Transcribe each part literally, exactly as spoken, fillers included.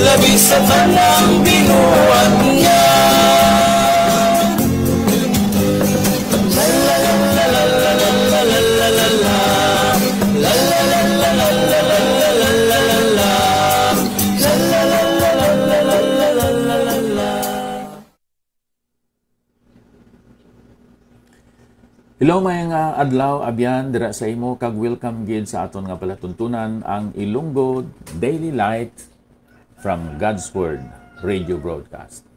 Labi sa tanang binuhat niya. Hello, may nga adlaw, abyan, dira sa imo, kag welcome gid sa aton nga palatuntunan, ang Ilonggo Daily Light from God's Word Radio Broadcast.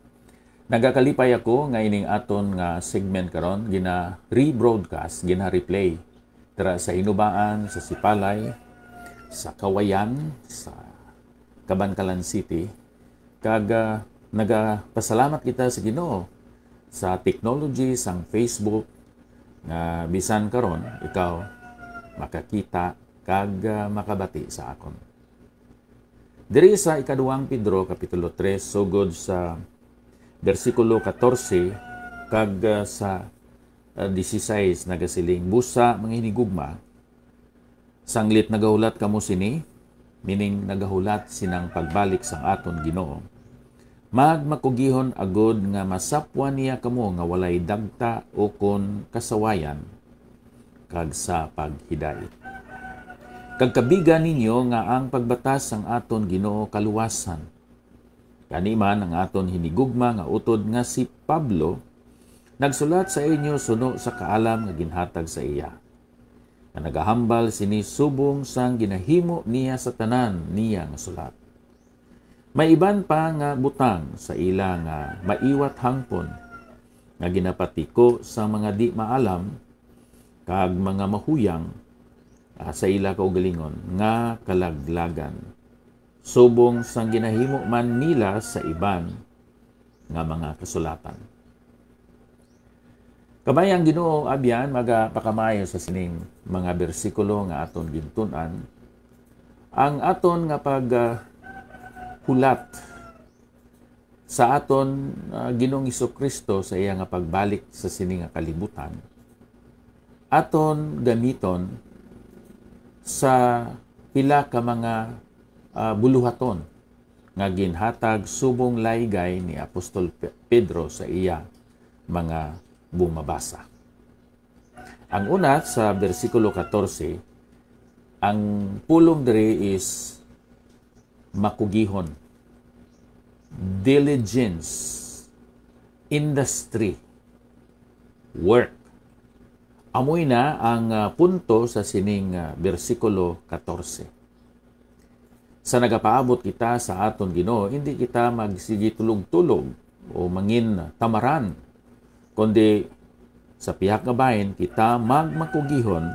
Nagakalipay ako nga ining aton nga segment karon gina-rebroadcast, gina-replay dira sa Hinubaan, sa Sipalay, sa Kawayan, sa Kabankalan City, kag, ah, nagapasalamat kita sa Ginoo sa technology sang Facebook nga bisan karon ikaw makakita kag, ah, makabati sa akon. Diri sa ikaduhang Pedro, Kapitulo tres, sugod sa bersikulo katorse kag, ah, sa, ah, dieciséis, nagasiling, "Busa, mga hinigugma, sanglit nagahulat kamo sini," meaning nagahulat sinang pagbalik sang aton Ginoo, "magmakugihon agod nga masapwan niya kamo nga walay dagta ukon kasawayan, kag sa paghidait. Kag kabiga ninyo nga ang pagbatas sang aton Ginoo kaluwasan." Gani man, ang aton hinigugma nga utod nga si Pablo nagsulat sa inyo suno sa kaalam nga ginhatag sa iya, nga nagahambal sini subong sang ginahimo niya sa tanan niya nga sulat. May iban pa nga butang sa ila nga maiwat hangpon, nga ginapatiko sa mga di maalam kag mga mahuyang, ah, sa ila kaugalingon nga kalaglagan, subong sang ginahimo man nila sa iban nga mga kasulatan. Kabay ang Ginoo, abyan, magapakamayo sa sining mga bersikulo nga aton gintun-an. Ang aton nga pag, ah, hulat sa aton, ah, Ginoong Jesu-Cristo sa iya nga pagbalik sa sini nga kalibutan, aton gamiton sa pila ka mga, ah, buluhaton nga ginhatag subong laygay ni Apostol Pe-, Pedro sa iya mga bumabasa. Ang una, sa bersikulo katorse, ang pulong diri is makugihon, diligence, industry, work. Amoy na ang, ah, punto sa sining, ah, bersikulo katorse. Sa nagapaabot kita sa aton Ginoo, hindi kita magsigi tulog-tulog o mangin tamaran, kundi sa pihak nga bahin kita magmakugihon,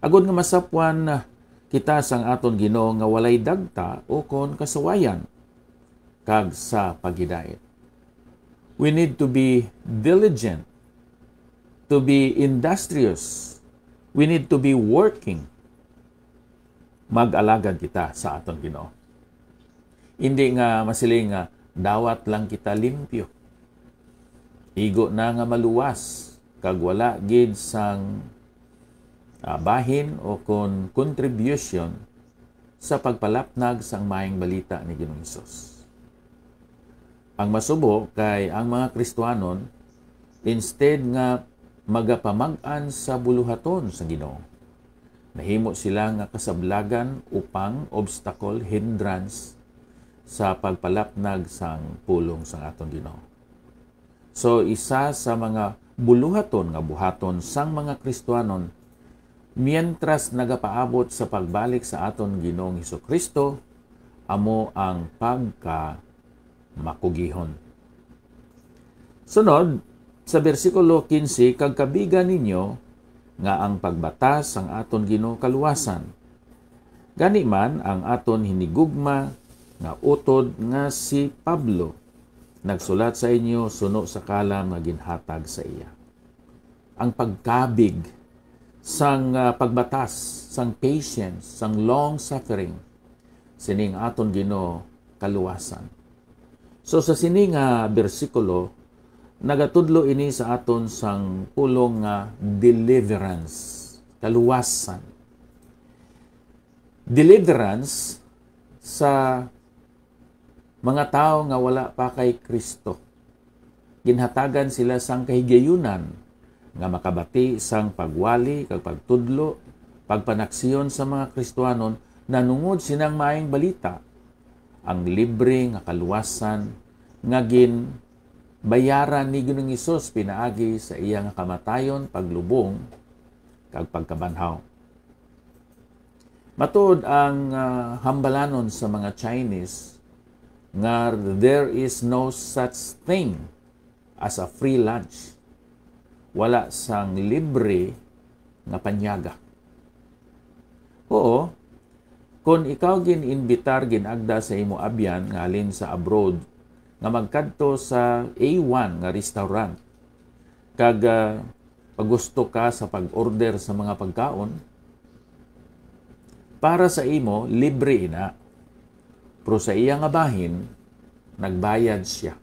agod nga masapwan kita sang aton Ginoo nga walay dagta ukon kasawayan, kag sa paghidait. We need to be diligent, to be industrious. We need to be working. Mag-alagad kita sa aton Ginoo. Hindi nga masiling nga dawat lang kita limpyo. Igo na nga maluwas kag wala gid sang, ah, bahin o kon contribution sa pagpalapnag sang Maayong Balita ni Ginoong Hesus. Ang masubo kay ang mga Kristianon, instead nga magapamag-an sa buluhaton sa Ginoo, nahimo sila nga kasablagan, upang, obstacle, hindrance sa pagpalapnag sang pulong sang aton Ginoo. So, isa sa mga buluhaton nga buhaton sang mga Kristianon mientras nagapaabot sa pagbalik sa aton Ginoong Jesu-Cristo amo ang pagkamakugihon. Sunod, sa bersikulo quince, "Kag kabiga ninyo nga ang pagbatas sang aton Ginoo kaluwasan." Gani man, ang aton hinigugma nga utod nga si Pablo nagsulat sa inyo suno sa kalam nga ginhatag sa iya. Ang pagkabig sang, ah, pagbatas, sang patience, sang long suffering, sining aton Ginoo kaluwasan. So, sa sini nga bersikulo, nagatudlo ini sa aton sang pulong nga deliverance, kaluwasan. Deliverance sa mga tawo nga wala pa kay Kristo. Ginhatagan sila sang kahigayunan nga makabati sang pagwali kag pagtudlo, pagpanaksiyon sa mga Kristiyanon nanungod sinang maayong balita, ang libre nga kaluwasan nga ginbayaran ni Ginoong Hesus pinaagi sa iya nga kamatayon, paglubong, kag pagkabanhaw. Matuod ang, ah, hambalanon sa mga Chinese nga there is no such thing as a free lunch. Wala sang libre nga panyaga. Oo, kon ikaw gin-imbitar, gin-agda sa imo abyan nga halin sa abroad nga magkadto sa A one nga restaurant, kag, ah, pagusto ka sa pag-order sa mga pagkaon, para sa imo, libre ina. Pero sa iya nga bahin, nagbayad siya.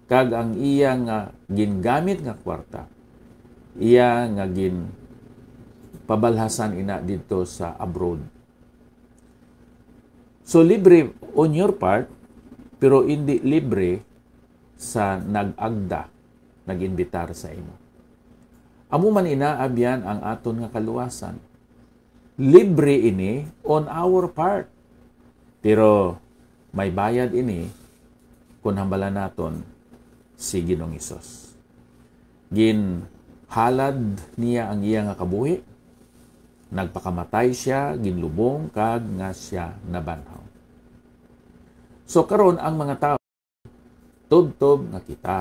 Kag ang iya nga gingamit nga kwarta, iya nga ginpabalhasan ina didto sa abroad. So, libre on your part, pero hindi libre sa nag-agda, nag-imbitar sa imo. Amo man ina, abyan, ang aton nga kaluwasan. Libre ini on our part. Pero may bayad ini kon hambalan naton si Ginoong Hesus. Ginhalad niya ang iya nga kabuhi, nagpakamatay siya, ginlubong, kag nga siya nabanhaw. So karon ang mga tawo, tubtob nga kita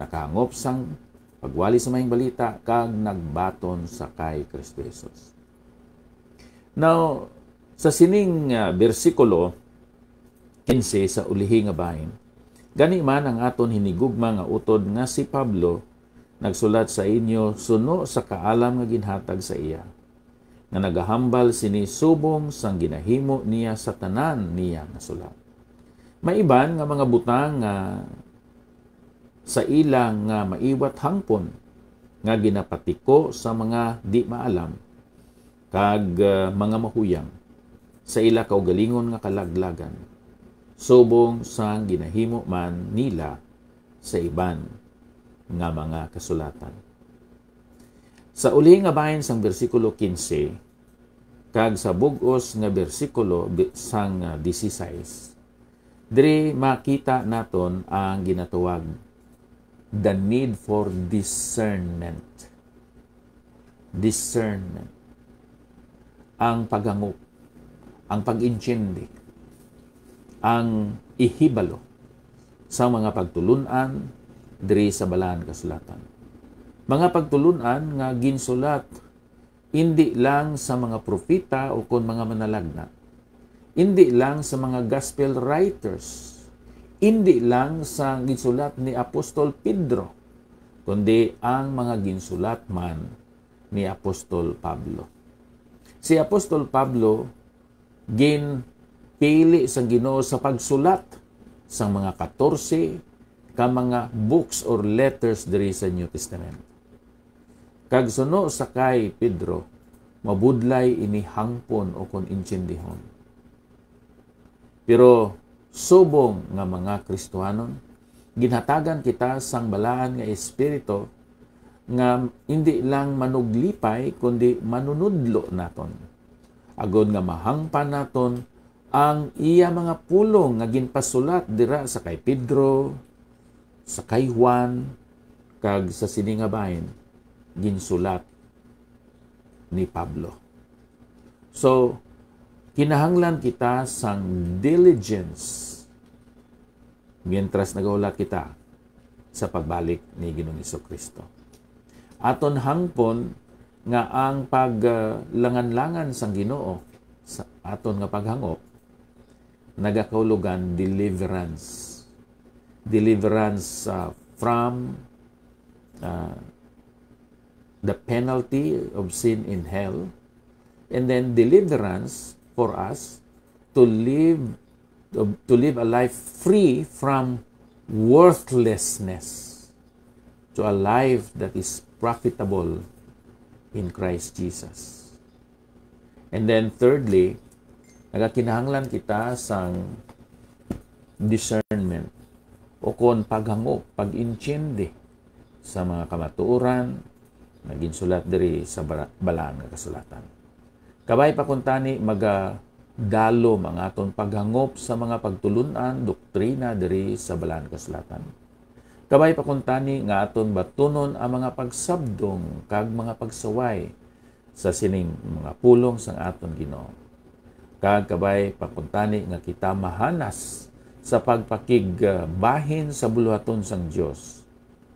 nakahangop sang pagwali sa maayong balita kag nagbaton sa kay Kristo Jesus. Now, sa sining, ah, bersikulo quince sa ulihi nga bahin, gani man ang aton hinigugma nga utod nga si Pablo nagsulat sa inyo suno sa kaalam nga ginhatag sa iya, nga nagahambal sini subong sang ginahimo niya sa tanan niya nga sulat. May iban nga mga butang nga sa ila nga maiwat hangpon nga ginapatiko sa mga di maalam kag, ah, mga mahuyang sa ila kaugalingon nga kalaglagan, subong sang ginahimo man nila sa iban nga mga kasulatan. Sa uli nga bahin sang bersikulo quince kag sa bug-os nga bersikulo bi-, sang, ah, dieciséis, diri makita naton ang ginatawag the need for discernment. Discernment. Ang paghangop, ang pag-intindi, ang ihibalo sa mga pagtulun-an diri sa Balaan Kasulatan. Mga pagtulun-an nga ginsulat indi lang sa mga propeta ukon mga manalagna, indi lang sa mga gospel writers, indi lang sa ginsulat ni Apostol Pedro, kundi ang mga ginsulat man ni Apostol Pablo. Si Apostol Pablo ginpili sang Ginoo sa pagsulat sang mga katorse ka mga books or letters diri sa New Testament. Kag suno sa kay Pedro, mabudlay ini hangpon ukon intindihon. Pero subong nga mga Kristiyanon, ginhatagan kita sang balaan nga espiritu nga indi lang manuglipay, kundi manunudlo naton, agod nga mahangpan naton ang iya mga pulong nga ginpasulat dira sa kay Pedro, sa kay Juan, kag sa sini nga bahin ginsulat ni Pablo. So, kinahanglan kita sang diligence mientras nagahulat kita sa pagbalik ni Ginoong Jesu-Cristo. Aton hangpon nga ang paglangan-langan sang Ginoo sa aton nga paghangop nagakaulogan deliverance. Deliverance, ah, from, ah, the penalty of sin in hell, and then deliverance for us to live, to, to live a life free from worthlessness, to a life that is profitable in Christ Jesus. And then thirdly, nagakinahanglan kita sang discernment, o kon paghangop, pag-intindi sa mga kamatuoran nga ginsulat diri sa bara-, Balaan nga Kasulatan. Kabay pa kuntani magadalom ang aton paghangop sa mga pagtulun-an, doktrina diri sa Balaan nga Kasulatan. Kabay pa kuntani nga aton batunon ang mga pagsabdong kag mga pagsaway sa sining mga pulong sang aton Ginoo. Kag kabay pa kuntani nga kita mahanas sa pagpakigbahin sa buluhaton sang Dios,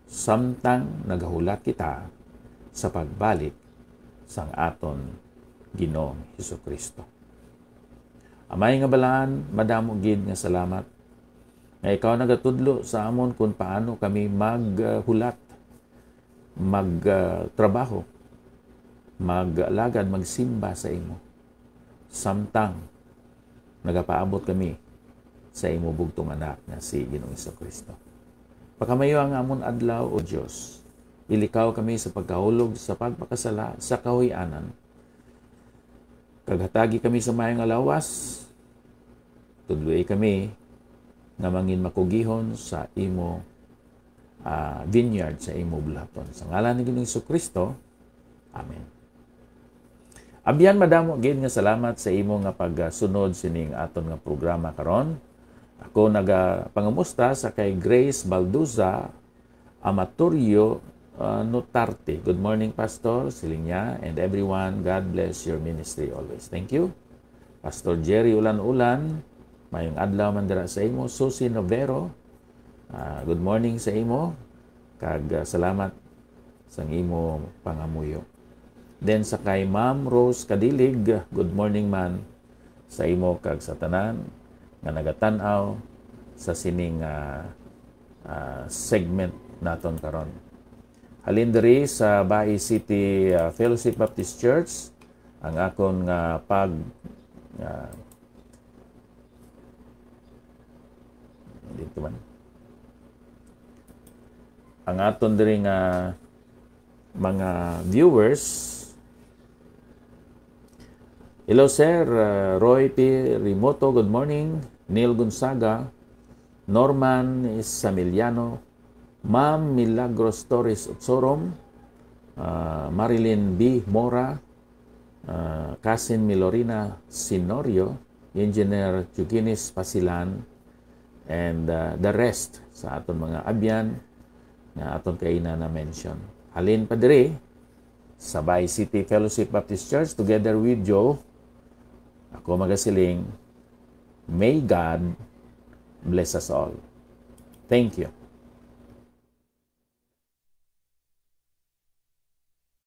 samtang nagahulat kita sa pagbalik sang aton Ginoong Jesu-Cristo. Amay nga Balaan, madamo gid nga salamat nga ikaw nagatudlo sa amon kon paano kami maghulat, magtrabaho, maglagad, magsimba sa imo, samtang nagapaabot kami sa imo bugtong Anak nga si Ginoong Jesu-Cristo. Pakamayo ang amon adlaw, O Dios. Ilikaw kami sa pagkahulog sa pagpakasala sa kahuy-anan. Kag hatagi kami sa maayong nga lawas. Tudloi kami nga mangin makugihon sa imo, ah, vineyard, sa imo buluhaton. Sa ngalan ni Ginoong Jesu-Cristo, amen. Abyan, madamo gid nga salamat sa imo nga pagsunod sining aton nga programa karon. Ako nagapangamusta sa kay Grace Balduza Amatorio, uh, Notarte. "Good morning, Pastor," siling niya, "and everyone, God bless your ministry always." Thank you. Pastor Jerry Ulan-Ulan, mayong adlaw man dira sa imo. Susie Novero, ah, good morning sa imo, kag, ah, salamat sang imo pangamuyo. Then sa kay Ma'am Rose Kadilig, good morning man sa imo kag sa tanan nga nagatan-aw sa sining, ah, ah, segment naton karon. Halin diri sa Bai City, ah, Fellowship Baptist Church, ang akon nga pag, ah, dito man. Ang aton diri nga mga viewers. Hello, sir. Uh, Roy P. Rimoto, good morning. Neil Gonzaga, Norman Samiliano, Ma'am Milagros Torres Otsorom, uh, Marilyn B. Mora, uh, Cousin Milorina Sinorio, Engineer Juginis Pasilan, and, uh, the rest sa aton mga abyan nga aton kaina na-mention. Halin pa diri, sa Bai City Fellowship Baptist Church, together with Joe, ako magasiling, may God bless us all. Thank you.